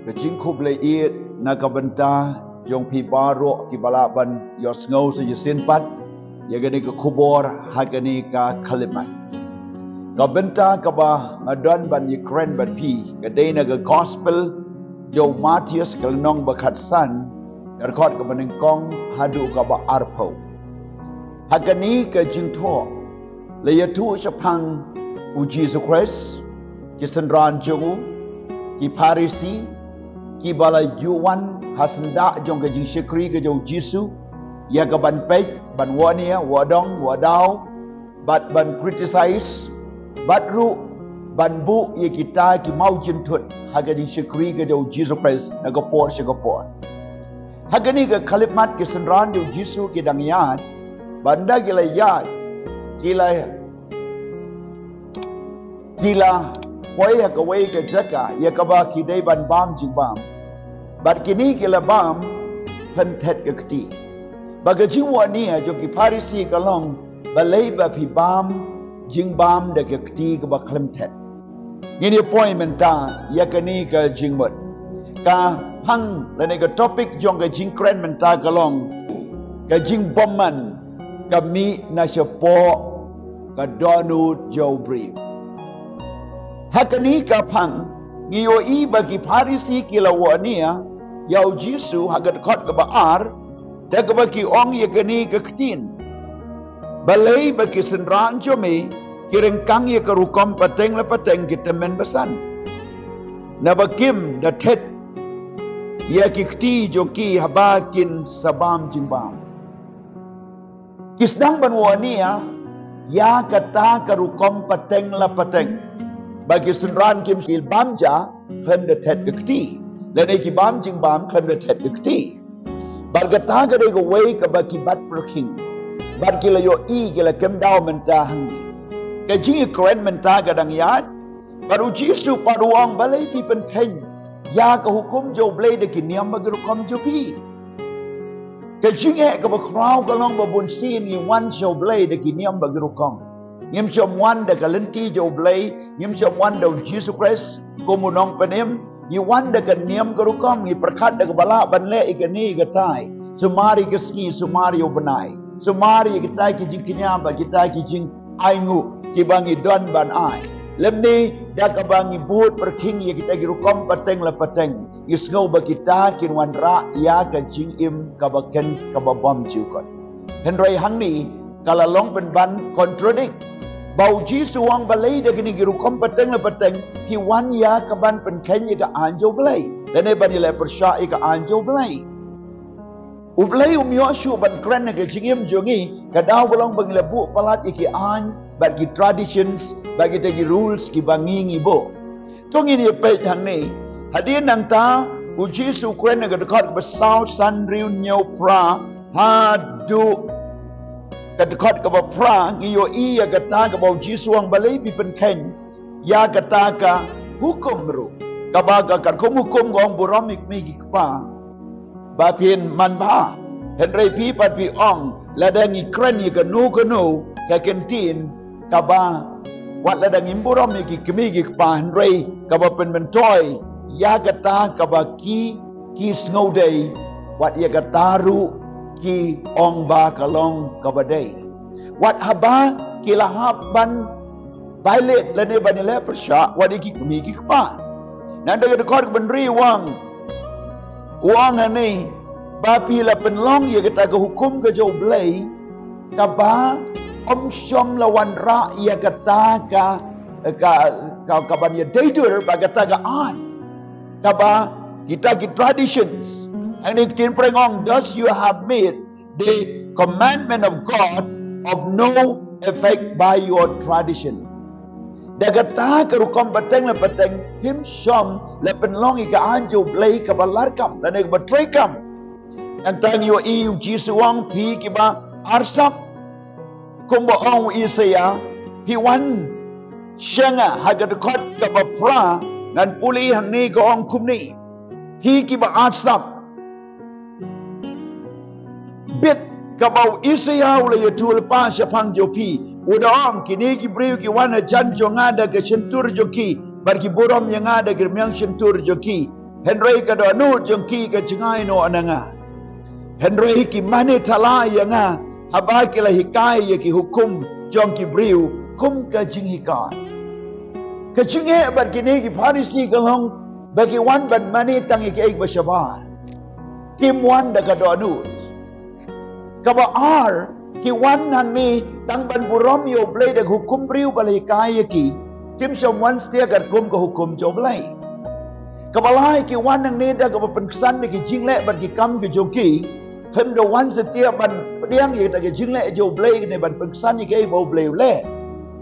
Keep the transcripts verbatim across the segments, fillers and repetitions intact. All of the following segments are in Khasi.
Ka jingkhublei ïeit na ka bynta jong phi baroh kiba lah ban ïohsngew sa shisien pat ïa kane ka khubor ha kane ka khyllipmat. Ka bynta kaba nga don ban ïakren bad phi ka dei na ka gospel jong u Mathaios ka lynnong ba khatsan, ka dkhot kaba nyngkong haduh kaba arphew. Ha kane ka jingthoh la ïathuh shaphang u Jisu Khrist, ki synran jong u, ki Pharisi, kiba la ju wan ha syndah jong ka jingshakri ka jong u Jisu ïa ka ban peit, ban wahnia, wahdong, wahdaw, bad ban criticize, bad ruh ban buh ïa kita ki mawjynthut ha ka jingshakri ka jong u Jisu Khrist na ka por sha ka por. Ha kane ka khyllipmat ki synran jong u Jisu ki dang ïaid, bad ynda ki la ïaid, ki la ki la poi ha kawei ka jaka ïa kaba ki dei ban bam jingbam. Bad kine ki la bam khlem thet ka kti. Bad ka jingwahnia jong ki Pharisi ka long, balei ba phi bam jingbam da ka kti kaba khlem thet? Ngin ïa poi mynta ïa kane ka jingmut. Ka phang lane ka topic jong ka jingkren mynta ka long, ka jingbymman ka mih na shapoh ka dohnud jong u briew. Ha kane ka phang ngi ïohi ba ki Pharisi ki la wahnia ïa u Jisu ha ka dkhot kaba ar, da kaba ki ong ïa kane ka ktien: Balei ba ki synran jong me ki ryngkang ïa ka rukom pateng la pateng ki tymmen basan, naba kim da thet ïa ki kti jong ki haba kin sa bam jingbam? Ki sdang ban wahnia ïa kata ka rukom pateng la pateng, ba ki synran kim, ki bam ja khlem da thet ka kti, lane ki bam jingbam khlem da thet ka kti. Bad kata ka dei kawei kaba ki bat pyrkhing. Bad ki la ïohi, ki la kem daw mynta hangne. Ka jingïakren mynta ka dang ïaid, bad u Jisu pat u ong, balei phi pynkheiñ ïa ka hukum jong u Blei da ki niam bad ki rukom jong phi? Ka jingeh kaba khraw ka long ba bun sien ngi wan sha u Blei da ki niam bad ki rukom. Ngim shym wan da ka lynti jong u Blei, ngim shym wan da u Jisu Khrist kum u nongpynim, ngi wan da ka niam ka rukom, ngi pyrkhat da kaba lah ban leh ïa kane ïa katai, sumar ïa ka sngi, sumar ïa u bnai, sumar ïa kita ki jingkñia bad kita ki jingainguh kiba ngi don ban ai. Lymne da kaba ngi bud pyrkhing ïa kita ki rukom pateng la pateng, ngi sngew ba kita kin wanrah ïa ka jingim kaba khein kaba bym jukut. Hynrei hangne ka la long pynban contradict, ba u Jisu u ong, balei da kine ki rukom pateng la pateng phi wan ïa ka ban pynkheiñ ïa ka aiñ jong u Blei, lane ban ïaleh pyrshah ïa ka aiñ jong u Blei? U Blei um ïoh shuh ban kren ha ka jingim jong ngi, ka daw ka long ba ngi la buh palat ïa ki aiñ bad ki traditions bad kita ki rules kiba ngi ngi buh. To ngin ïa peit hangne. Hadien nangta u Jisu u kren ha ka dkhot kaba saw, san, hynriew, hynñiew, phra, haduh ka dkhot kaba phra, ngi ïohi ïa kata kaba u Jisu u ong, balei phi pynkheiñ ïa kata ka hukum ruh, kaba ka katkum hukum ka ong, burom ïa ki kmie ki kpa ba phin manbha. Hynrei phi pat phi ong, lada ngi kren ïa kano kano ka kyntien kaba, wat lada ngim burom ïa ki kmie ki kpa, hynrei kaba pynmyntoi ïa kata kaba ki, ki sngewdei, wat ïa kata ruh ki ong ba ka long kaba dei. Wat haba ki la hap ban violate lane ban ïaleh pyrshah wat ïa ki kmie ki kpa. Nangta ka dkhot kaba hynriew u ong, u ong hangne ba phi la pynlong ïa kata ka hukum ka jong u Blei kaba ym shym la wanrah ïa kata ka, ka, ka, ka ban ïadei dur bad kata ka aiñ, kaba kita ki traditions. Hangne ka ktien Phareng ong, thus you have made the commandment of God of no effect by your tradition. Da kata ka rukom pateng la pateng phim shym la pynlong ïa ka aiñ jong u Blei kaba larkam lane kaba treikam. Nangta ngi ïohi u Jisu u ong, phi kiba arsap, kumba ong u Isaïah, phi wan sha nga, ha ka dkhot kaba phra ngan pule hangne ka ong kumne, phi kiba arsap. Bit kaba u Isaïah u la ïathuh lypa shaphang jong phi, u da ong, kine ki briew ki wan hajan jong nga da ka shyntur jong ki bad ki burom ïa nga da ki rmiang shyntur jong ki, Hynrei ka dohnud jong ki ka jngai noh na nga. Hynrei ki mane thala ïa nga haba ki la hikai ïa ki hukum jong ki briew kum ka jinghikai. Ka jingeh bad kine ki Pharisi ka long ba ki wan ban mane tang ïa kiei ba shabar. Kim wan da ka dohnud. Kaba ar, ki wan hangne tang ban burom ïa U Blei da ka hukum briew ba la hikai ïa ki. Kim shym wan satia katkum ka hukum jong U Blei. Kaba lai, ki wan hangne da kaba pynksan da ki jingleh bad ki kam ki jong ki. Kim da wan satia ban pdiang ïa ka jingleh jong U Blei ne ban pynksan ïa kiei ba U Blei u leh.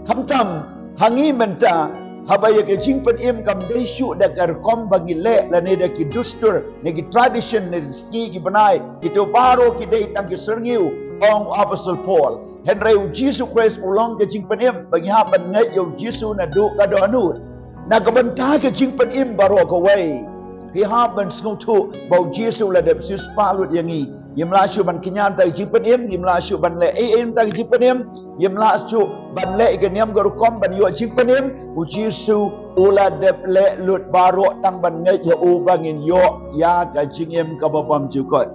Khamtam, ha ngi mynta, haba ïa ka jingpynim kam dei shuh da ka rukom ba ngi leh lane da ki dustur ne ki tradition ne ki sngi ki bnai, kito baroh ki dei tang ki syrngiew, ong u Apostol Paul. Hynrei U Jisu Khrist u long ka jingpynim ba ngi hap ban ngeit ïa U Jisu naduh ka dohnud. Na ka bynta ka jingpynim baroh kawei, ngi hap ban sngewthuh ba U Jisu u la dep siewspah lut ïa ngi. Ngim lah shuh ban kñia da ka jingpynim, ngim lah shuh ban leh ei ei da ka jingpynim, ngim lah shuh ban leh ïa ka niam ka rukom ban ïoh jingpynim. U Jisu u la dep leh lut baroh tang ban ngeit ïa u ba ngin ïoh ïa ka jingim kaba bymjukut.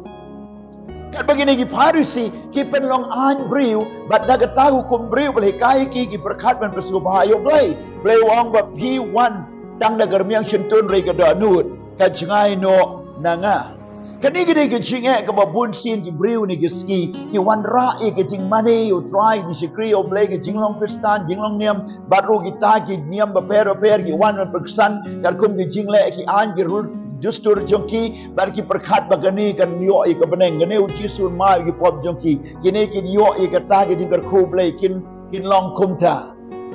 Katba kine ki Pharisi ki pynlong aiñ briew bad da kata ka hukum briew ba la hikai ïa ki, ki pyrkhat ban pynsngewbha ïa U Blei. U Blei u ong ba phi wan tang da ka rmiang shyntur hynrei ka dohnud ka jngai noh na nga. Kane ka dei ka jingeh kaba bunsien ki briew ne ki sngi ki wanrah ïa ka jingmane ïa U Trai, ki shakri ïa U Blei, ka jinglong Khristan, jinglong niam, bad ruh kita ki niam bapher bapher ki wan ban pynksan katkum ki jingleh, ki aiñ, ki rule, dustur jong ki, bad ki pyrkhat ba kane kan ïoh ïa ka bneng, kane U Jisu un map ïa ki pop jong ki, kine kin ïoh ïa kata ka jingkyrkhu U Blei, kin, kin long kumta.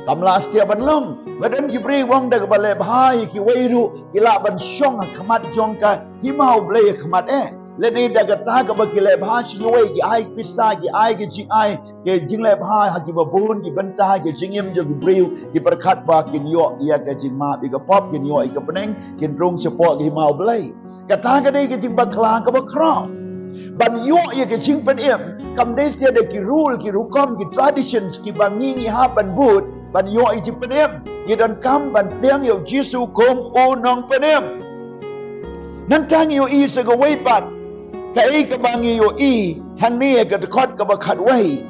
Kam lah satia ban long. Ba don ki briew, ong, da kaba leh bha ïa kiwei ruh ki lah ban shong ha khmat jong ka Hima U Blei ha khmat eh. Lane da kata kaba ki leh bha sha kiwei, ki ai pisa, ki ai ki jingai, ki jingleh bha ha kiba bun ki bynta, ki jingim jong ki briew, ki pyrkhat ba kin ïoh ïa ka jingmap ïa ka pop, kin ïoh ïa ka bneng, kin rung shapoh ka Hima U Blei. Kata ka dei ka jingbakla kaba khraw. Ban ïoh ïa ka jingpynim kam dei satia da ki rule, ki rukom, ki traditions kiba ngi ngi hap ban bud ban ïoh ïa ka jingpynim. Ngi donkam ban pdiang ïa U Jisu kum U Nongpynim. Nangta ngi ïohi sa kawei pat kaei kaba ngi ïohi hangne ha ka dkhot kaba khatwei.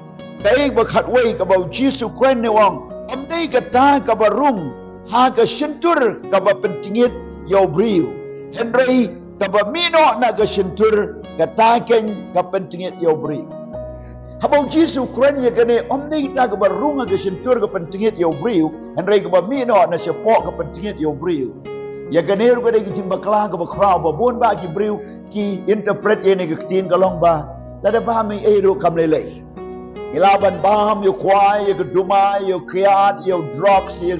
Kaei ba khatwei kaba U Jisu u kren, u ong, ym dei kata kaba rung ha ka shyntur kaba pyntngit ïa u briew, hynrei kaba mih noh na ka shyntur, kata keiñ ka pyntngit ïa u briew. Haba U Jisu u kren ïa kane, ym dei kata kaba rung ha ka shyntur ka pyntngit ïa u briew, hynrei kaba mih noh na shapoh ka pyntngit ïa u briew. Ïa kane ruh ka dei ka jingbakla kaba khraw ba bun bah ki briew ki interpret ïa kane ka ktien, ka long ba lada bam ei ei ruh kam lei lei. Ngi lah ban bam ïa u khwai, ïa ka dumai, ïa u kiad, ïa u drugs, ïa,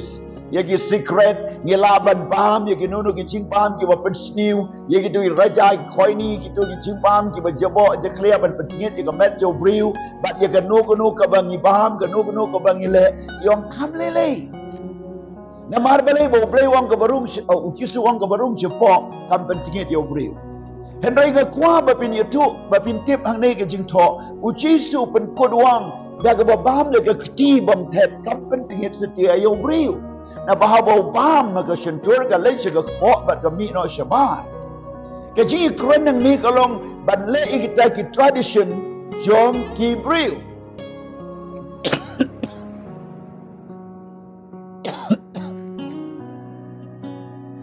ïa ki cigarette. Ngi lah ban bam ïa kino kino ki jingbam kiba pynsniew, ïa kito ki raja, ki khoini, kito ki jingbam kiba jaboh jakhlia ban pyntngit ïa ka met jong u briew. Bad ïa kano kano kaba ngi bam, kano kano kaba ngi leh, ïa, ong, kam lei lei. Namar balei? Ba U Blei u ong kaba rung sha, oh, U Jisu u ong kaba rung shapoh kam pyntngit ïa u briew. Hynrei nga kwah ba phin ïathuh, ba phin tip hangne ka jingthoh. U Jisu u pynkut u ong, da kaba bam da ka kti bymthet kam pyntngit satia ïa u briew. Naba haba u bam ha ka shyntur, ka leit sha ka kpoh bad ka mih noh shabar. Ka jingïakren hangne ka long ban leh ïa kita ki tradition jong ki briew.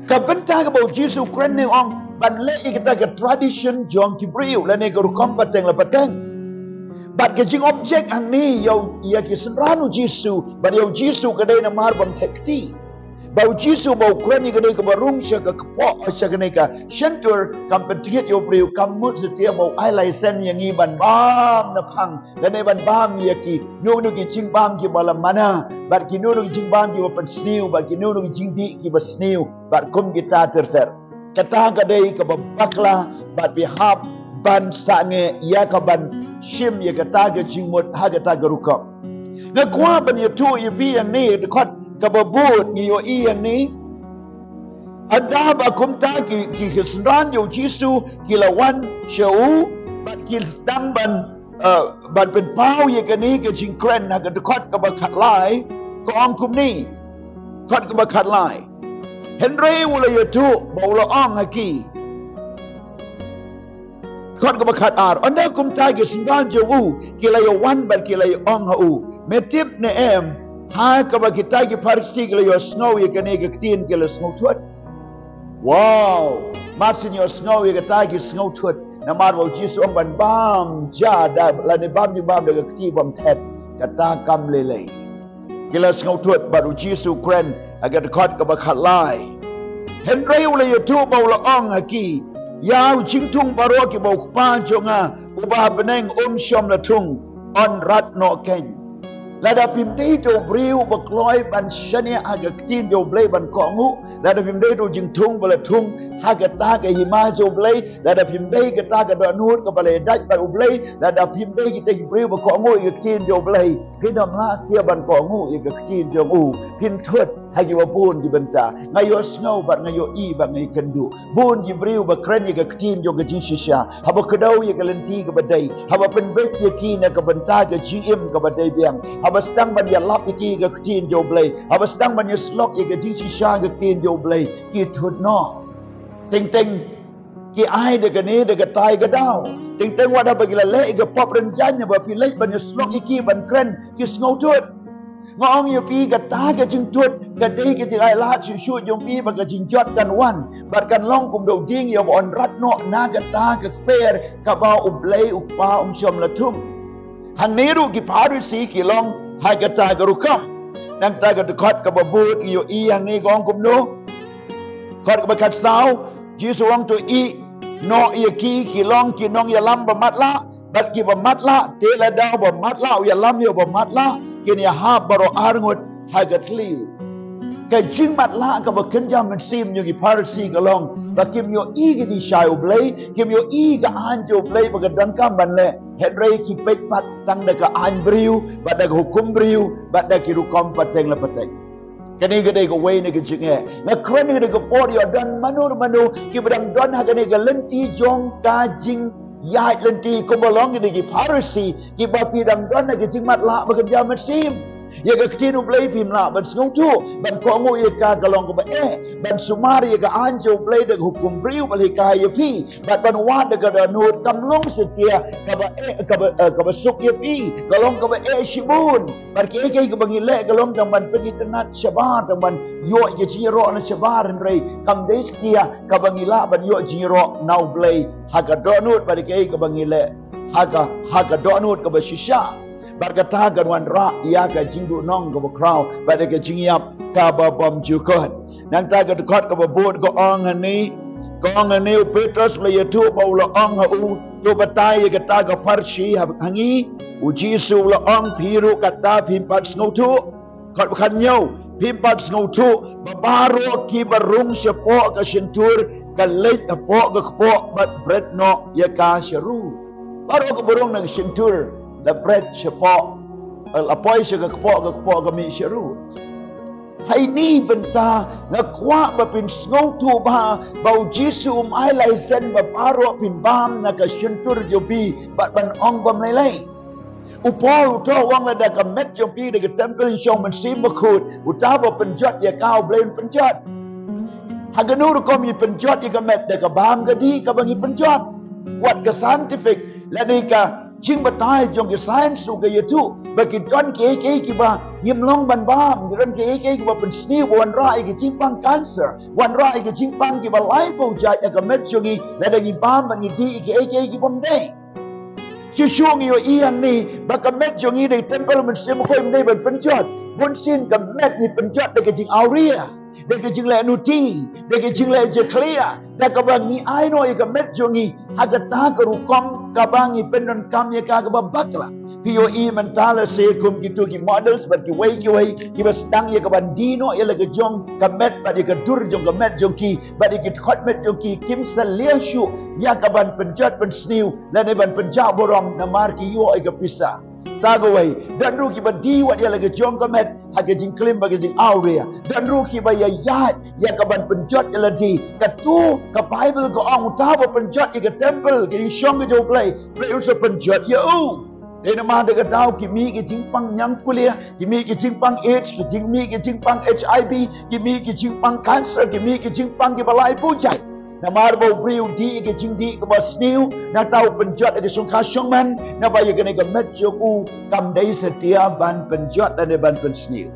Ka bynta kaba U Jisu u kren ne, u ong ban leh ïa kata ka tradition jong ki briew lane ka rukom pateng la pateng. Bad ka jingobject hangne ïa u, ïa ki synran U Jisu bad ïa U Jisu ka dei namar bym theh kti. Ba U Jisu ba u kren ïa kane kaba rung sha ka kpoh, sha kane ka shyntur, kam pyntngit ïa u briew, kam mut satia ba u ai license ïa ngi ban bam na phang lane ban bam ïa kino kino ki jingbam kiba la mana, bad kino kino ki jingbam kiba pynsniew, bad kino kino ki jingdih kiba sniew, bad kum kita ter ter. Kata ka dei kaba bakla, bad phi hap ban sangeh ïa ka ban shim ïa kata ka jingmut ha kata ka rukom. Nga kwah ban ïathuh ïa phi hangne, dkhot kaba bud ngi ïohi hangne. Ynda ba kumta ki, ki, ki synran jong U Jisu ki la wan sha u, bad ki sdang ban, eh, ban pynpaw ïa kane ka jingkren ha ka dkhot kaba khatlai, ka ong kumne. Dkhot kaba khatlai. Hynrei u la ïathuh bad u la ong ha ki. Kot kaba khat ar. Ynda kumta ki synran jong u ki la ïawan bad ki la ïa ong ha u, me tip ne em ha kaba kita ki Pharisi ki la ïohsngew ïa kane ka ktien ki la sngewthut? Wow. Mar shu ïohsngew ïa kata ki sngewthut. Namar ba u Jisu ong ban bam ja da lane bam jubab da ka kti bam thet. Kata kam lei lei. Ki la sngewthut bad u Jisu kren ha ka dkhot kaba khat lai. Hynrei u la ïathuh bad u la ong ha ki, ïa u jingthung baroh kiba u Kpa jong nga uba ha bneng um shym la thung, yn rat noh kein. Lada phim dei u briew ba kloi ban shaniah ha ka ktien jong u Blei ban kohnguh, lada phim dei u jingthung ba la thung ha kata ka hima jong u Blei, lada phim dei kata ka dohnud kaba la ïadait bad u Blei, lada phim dei kita ki briew ba kohnguh ïa ka ktien jong u Blei, phin ym lah shuh ban kohnguh ïa ka ktien jong u. Phin thut ha kiba bun ki bynta. Nga ïohsngew bad nga ïohi bad nga ïakynduh bun ki briew ba kren ïa ka ktien jong ka jingshisha, haba kdew ïa ka lynti kaba dei, haba pynbeit ïa ki na ka bynta ka jingim kaba dei biang, haba sdang ban ïalap ïa ki ka ktien jong u Blei, haba sdang ban ïasyllok ïa ka jingshisha ka ktien jong u Blei, ki thut noh. Teng teng ki ai da kane da katai ka daw. Teng teng wat haba ki la leh ïa ka pop rynjang, haba phi leit ban ïasyllok ïa ki ban kren, ki sngewthut. Nga ong ïa phi, kata ka jingthut ka dei ka jingai lad shuh shuh jong phi ba ka jingjot kan wan bad kan long kum da u dieng ïa ba yn rat noh na kata ka kper kaba u Blei u Kpa um shym la thung. Hangne ruh ki Pharisi ki long ha kata ka rukom. Nangta ka dkhot kaba bud ïohi hangne ka ong kumno? Kot kaba khat saw, Jisu ong to ïeh noh ïa ki, ki long ki nongïalam ba matlah, bad kiba matlah, te lada uba matlah u ïalam ïa uba matlah, kin ïahap baroh arngut ha ka tliw. Ka jingmatlah kaba kynja mynsiem jong ki Pharisi ka long ba kim ïohi ka jingshai u Blei, kim ïohi ka aiñ jong u Blei ba ka donkam ban leh, hynrei ki peit pat tang da ka aiñ briew bad da ka hukum briew bad da ki rukom pateng la pateng. Kane ka dei kawei na ka jingeh. Nga kren ïa kane ka por ïa don mano mano kiba dang don ha kane ka lynti jong ka jingïaid lynti kumba long kine ki Pharisi kiba phi dang don ha ka jingmatlah ba kynja mynsiem. Ïa ka ktien u Blei phim lah ban sngewthuh, ban kohnguh ïa ka ka long kaba eh, ban sumar ïa ka aiñ jong u Blei da ka hukum briew ba la hikai ïa phi. Bad ban wad da ka dohnud kam long satia kaba eh, kaba, eh, kaba suk ïa phi, ka long kaba eh shibun. Bad kiei kiei kiba ngi leh ka long tang ban pynitynnad shabar, tang ban ïoh ïa ka jingïaroh na shabar, hynrei kam dei satia kaba ngi lah ban ïoh jingïaroh na u Blei ha ka dohnud bad kiei kiba ngi leh ha ka, ha ka dohnud kaba shisha. Bad kata kan wanrah ïa ka jingduhnong kaba khraw bad ïa ka jingïap kaba bymjukut. Nangta ka dkhot kaba bud ka ong hangne, ka ong hangne, u Petros u la ïathuh bad u la ong ha u, to batai ïa kata ka pharshi ha, ha ngi. U Jisu u la ong, phi ruh kata phim pat sngewthuh? Kot ba khathynñiew, phim pat sngewthuh ba baroh kiba rung shapoh ka shyntur ka leit hapoh ka kpoh bad bret noh ïa ka sha rud? Baroh kaba rung na ka shyntur la bret shapoh, eh, la poi sha ka kpoh, ka kpoh ka mih sha rud. Haini bynta nga kwah ba phin sngewthuh ba, ba u Jisu um ai license ba baroh phin bam na ka shyntur jong phi bad ban ong bym lei lei. U Paul u thoh u ong lada ka met jong phi dei ka templ jong u Mynsiem Bakhuid, uta uba pynjot ïa ka u Blei un pynjot. Ha kano rukom ngi pynjot ïa ka met? Da ka bam ka dih kaba ngi pynjot. Wat ka scientific lane ka jingbatai jong ki science ruh ka ïathuh ba ki don kiei kiei kiba ngim long ban bam, ki don kiei kiei kiba pynsniew ba wanrah ïa ka jingpang cancer, wanrah ïa ka jingpang kiba laiphew jait ha ka met jong ngi lada ngi bam bad ngi dih ïa kiei kiei kibym dei. Shuh shuh ngi ïohi hangne ba ka met jong ngi dei ka templ u Mynsiem Bakhuid, ym dei ban pynjot. Bunsien ka met ngi pynjot da ka jingawria, da ka jingleh nuti, da ka jingleh jakhlia, da kaba ngi ai noh ïa ka met jong ngi ha kata ka rukom kaba ngi pyndonkam ïa ka kaba bakla. Phi ïohi mynta lehse kum kito ki models bad kiwei kiwei kiba sdang ïa ka ban die noh ïa la ka jong ka met bad ïa ka dur jong ka met jong ki bad ïa ki dkhot met jong ki, kim sa lia shuh ïa ka ban pynjot pynsniew lane ban pynjah burom namar ki ïoh ïa ka pisa. Ta kawei, don ruh kiba die wat ïa la ka jong ka met ha ka jingklim bad ka jingawria. Don ruh kiba ïaid ïa ka ban pynjot ïa lade. Kato ka Baibl ka ong uta uba pynjot ïa ka templ, ka jingshong ka jong u Blei, Blei un sa pynjot ïa u. Te namar da ka daw ki mih ki jingpang ñiangkulia, ki mih ki jingpang AIDS, ki jing mih ki jingpang HIV, ki mih ki jingpang cancer, ki mih ki jingpang ki ba lai pujai. Namar ba u briew dih ki jingdih kaba sniew, nangta u pynjot ki shongkha shongman, naba ïa kane ka met jong u kam dei satia ban pynjot lane ban pynsniew.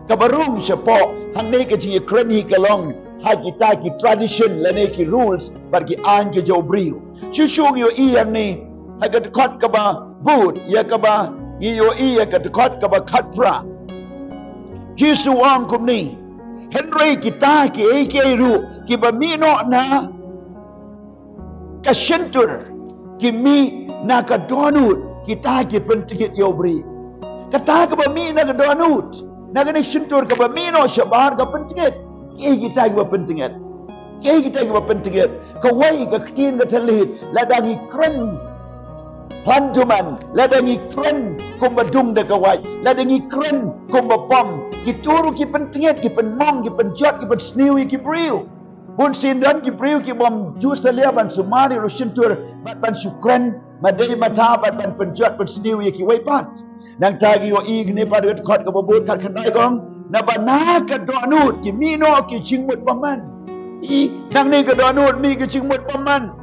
Kaba rung shapoh hangne ka jingïakren hi ka long ha kita ki tradition lane ki rules bad ki aiñ ki jong u briew. Shuh shuh ngi ïohi hangne ha ka dkhot kaba bud, ïa kaba ngi ïohi ïa ka dkhot kaba khatphra. Jisu u ong kumne, hynrei kita kiei kiei ruh kiba mih noh na ka shyntur, ki mih na ka dohnud, kita ki pyntngit ïa u briew. Kata kaba mih na ka dohnud, na kane ka shyntur kaba mih noh shabar ka pyntngit. Kiei kita kiba pyntngit? Kiei kita kiba pyntngit? Kawei ka ktien ka thylliej, lada ngi kren hlan duman, lada ngi kren kumba dung da ka wait, lada ngi kren kumba pom, kito ruh ki pyntngit, ki pynmong, ki pynjot, ki pynsniew ïa ki briew. Bunsien don ki briew ki bym ju salia ban sumar ïa u shyntur bad ban shu kren ma dei ma ta bad ban pynjot pynsniew ïa kiwei pat. Nangta ngi ïohi hangne pat ha ka dkhot kaba bud khatkhyndai ka ong, naba na ka dohnud ki mih noh ki jingmut bymman. I, nangne ka dohnud mih ki jingmut bymman.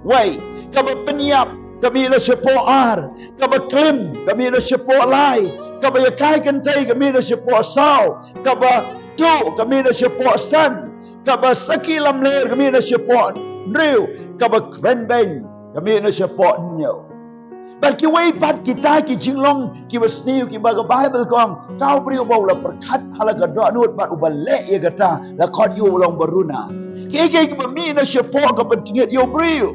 Wei, kaba pynïap ka mih na shapoh ar, kaba klim ka mih na shapoh lai, kaba ïakai kynthei ka mih na shapoh saw, kaba tuh ka mih na shapoh san, kaba sakhi lamler ka mih na shapoh hynriew, kaba krenbeiñ ka mih na shapoh hynñiew. Bad kiwei pat kita ki jinglong kiba sniew kiba ka Baibl ka ong, ka u briew ba u la pyrkhat ha la ka dohnud bad uba leh ïa kata, la khot ïa u long baruna. Kiei kiei kiba mih na shapoh ka pyntngit ïa u briew.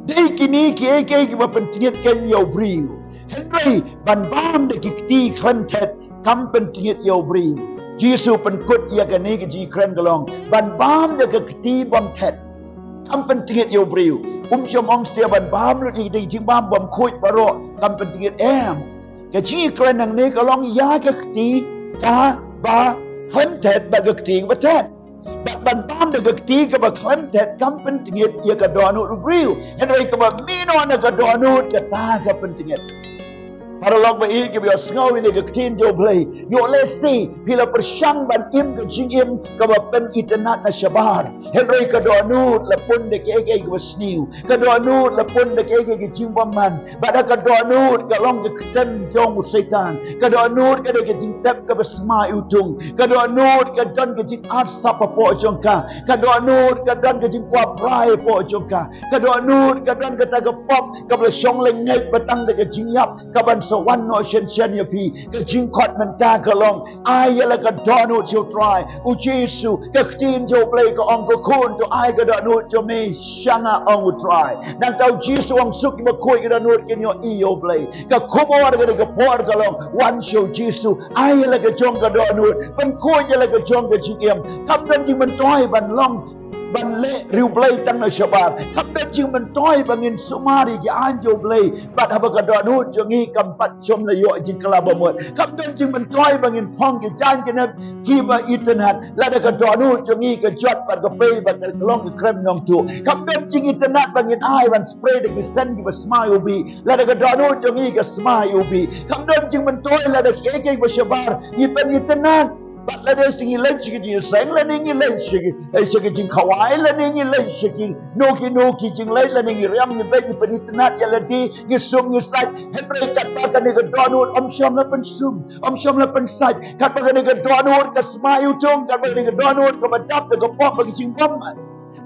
Dei kine kiei kiei kiba pyntngit kein ïa u briew. Hynrei ban bam da ki kti khlem thet kam pyntngit ïa u briew. Jisu pynkut ïa kane ka jingkren ka long, ban bam da ka kti bym thet kam pyntngit ïa u briew. Um shym ong satia ban bam lut ïa ki jingbam bym khuid baroh kam pyntngit, em. Ka jingkren nangne ka long ïa ka kti kaba khlem thet bad ka kti kaba thet. Bad ban bam da ka kti kaba khlem thet kam pyntngit ïa ka dohnud u briew. Hynrei kaba mih noh na ka dohnud kata ka pyntngit. Paralok ba ïeit kiba ïohsngew ïa ka ktien jong U Blei, ïoh lehse phi la pyrshang ban im ka jingim kaba pynitynnad na shabar. Hynrei ka dohnud la pun da kiei kiei kiba sniew. Ka dohnud la pun da kiei kiei ki jingbymman. Bad ka dohnud ka long ka ktem jong u Soitan. Ka dohnud ka dei ka jingtep kaba sma iwtung. Ka dohnud ka don ka jingarsap hapoh jong ka. Ka dohnud ka don ka jingkwah brai hapoh jong ka. Ka dohnud ka don kata ka pop kaba la shong lyngngoh ba tang da ka jingïap kaban sa wan noh shen shen ïa phi. Ka jingkhot mynta ka long, ai ïa la ka dohnud sha U Trai U Jisu. Ka ktien jong U Blei ka ong, ko khun, to ai ka dohnud jong me sha nga, ong U Trai. Nangta U Jisu u ong, suk kiba khuid ka dohnud kin ïohi ïa U Blei. Ka khubor ka dei ka por ka long, wan sha U Jisu, ai ïa la ka jong ka dohnud, pynkhuid ïa la ka jong ka jingim. Kam don jingmyntoi ban long, ban leh riewblei tang na shabar. Kam don jingmyntoi ba ngin sumar ïa ki aiñ jong U Blei bad haba ka dohnud jong ngi kam pat shym la ïoh jingkylla bamut. Kam don jingmyntoi ba ngin phong ki jaiñ ki nep kiba itynnad lada ka dohnud jong ngi ka jot bad ka pei bad ka long ka krem nongtuh. Kam don jingitynnad ba ngin ai ban spray da ki sen kiba sma ïa u bih lada ka dohnud jong ngi ka sma ïa u bih. Kam don jingmyntoi lada kiei kiei ba shabar ngi pynitynnad. Bad lada shu ngi leit sha ki jingïaseng, lane ngi leit sha ki, eh, sha ki jingkhawai, lane ngi leit sha kino kino ki jingleit, lane ngi riam ngi beit, ngi pynitynnad ïa lade, ngi sum ngi sait. Hynrei katba kane ka dohnud ym shym la pynsum, ym shym la pynsait. Katba kane ka dohnud ka sma iwtung, katba kane ka dohnud kaba dap da ka pop bad ki jingbymman.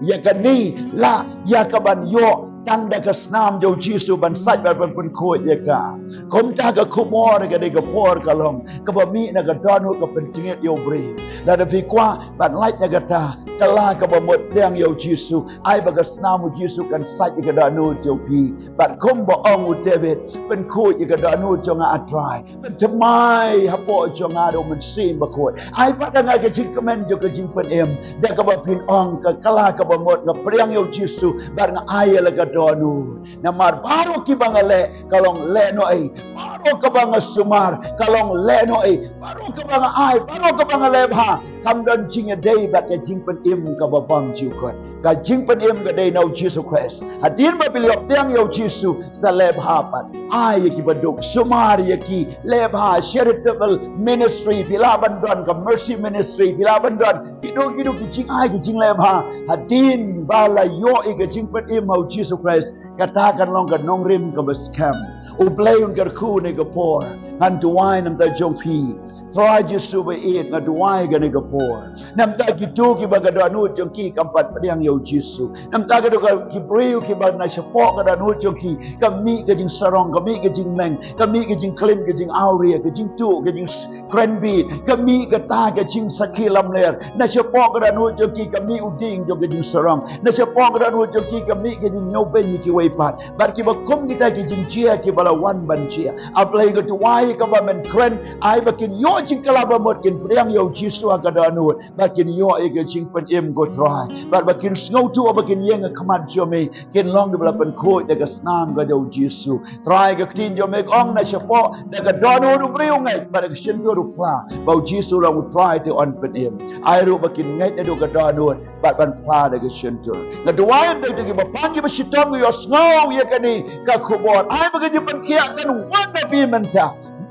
Ïa kane lah ïa ka ban ïoh tang da ka snam jong U Jisu ban sait bad ban pynkhuid ïa ka. Kumta ka khubor ka dei ka por ka long kaba mih na ka dohnud ka pyntngit ïa u briew. Lada phi kwah ban lait na kata, kylla kaba mut pdiang ïa U Jisu, ai ba ka snam U Jisu kan sait ïa ka dohnud jong phi. Bad kumba ong u David, pynkhuid ïa ka dohnud jong nga, A Trai. Pynthymmai hapoh jong nga da U Mynsiem Bakhuid. Ai pat ha nga ka jingkmen jong ka jingpynim, da kaba phin ong, ka kylla kaba mut nga pdiang ïa U Jisu bad nga ai ïa la ka dohnud. Namar baroh kiba nga leh ka long leh noh ei, baroh kaba nga sumar ka long leh noh ei, baroh kaba nga ai, baroh kaba nga leh bha Kam don jingïadei bad ka jingpynim kaba bymjukut. Ka jingpynim ka dei na u Jisu Khrist. Hadien ba phi la ïoh pdiang ïa u Jisu, sa leh bha pat. Ai ïa kiba duk, sumar ïa ki, leh bha, charitable ministry, phi lah ban don, ka mercy ministry, phi lah ban don. Kito kito ki jingai ki jingleh bha. Hadien ba la ïoh ïa ka jingpynim ha u Jisu Khrist, kata kan long ka nongrim kaba skhem. U Blei un kyrkhu ha kane ka por. Ngan duwai namar jong phi. Trai Jisu ba ïeit, nga duwai ha kane ka por. Namar kito kiba ka dohnud jong ki kam pat pdiang ïa u Jisu. Namar kito ki briew kiba na shapoh ka dohnud jong ki ka mih ka jingsarong, ka mih ka jingmeng, ka mih ka jingklim, ka jingawria, ka jingtuh, ka jingkrenbit, ka mih kata ka jingsakhi lamler. Na shapoh ka dohnud jong ki ka mih u dieng jong ka jingsarong. Na shapoh ka dohnud jong ki ka mih ka jingñiewbeiñ ïa kiwei pat. Bad kiba kum kita ki jingjia kiba la wan ban jia. A Blei, nga duwai kaba men kren, ai ba kin ïoh jingkylla bamut, kin pdiang ïa u Jisu ha ka dohnud, bad kin ïoh ïa ka jingpynim, ko Trai. Bad ba kin sngewthuh, ba kin ïeng ha khmat jong me, kin long kiba la pynkhuid da ka snam ka jong u Jisu. Trai, ka ktien jong me ka ong, na shapoh da ka dohnud u briew u ngeit, bad da ka shyntur u phla ba u Jisu u long u Trai, te un pynim. Ai ruh ba kin ngeit naduh ka dohnud bad ban phla da ka shyntur. Nga duwai ïa kita kiba pang, kiba shitom, ki ïohsngew ïa kane ka khubor, ai ba ka jingpynkhiah kan wan na phi mynta.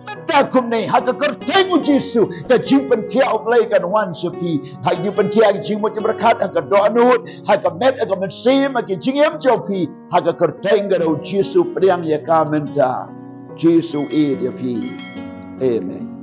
Mynta kumne, ha ka kyrteng u Jisu, ka jingpynkhiah u Blei kan wan sha phi. Ha ka jingpynkhiah ka jingmut jingpyrkhat, ha ka dohnud, ha ka met, ha ka mynsiem, ha ka jingim jong phi. Ha ka kyrteng ka jong u Jisu, pdiang ïa ka mynta. Jisu ïeit ïa phi. Amen.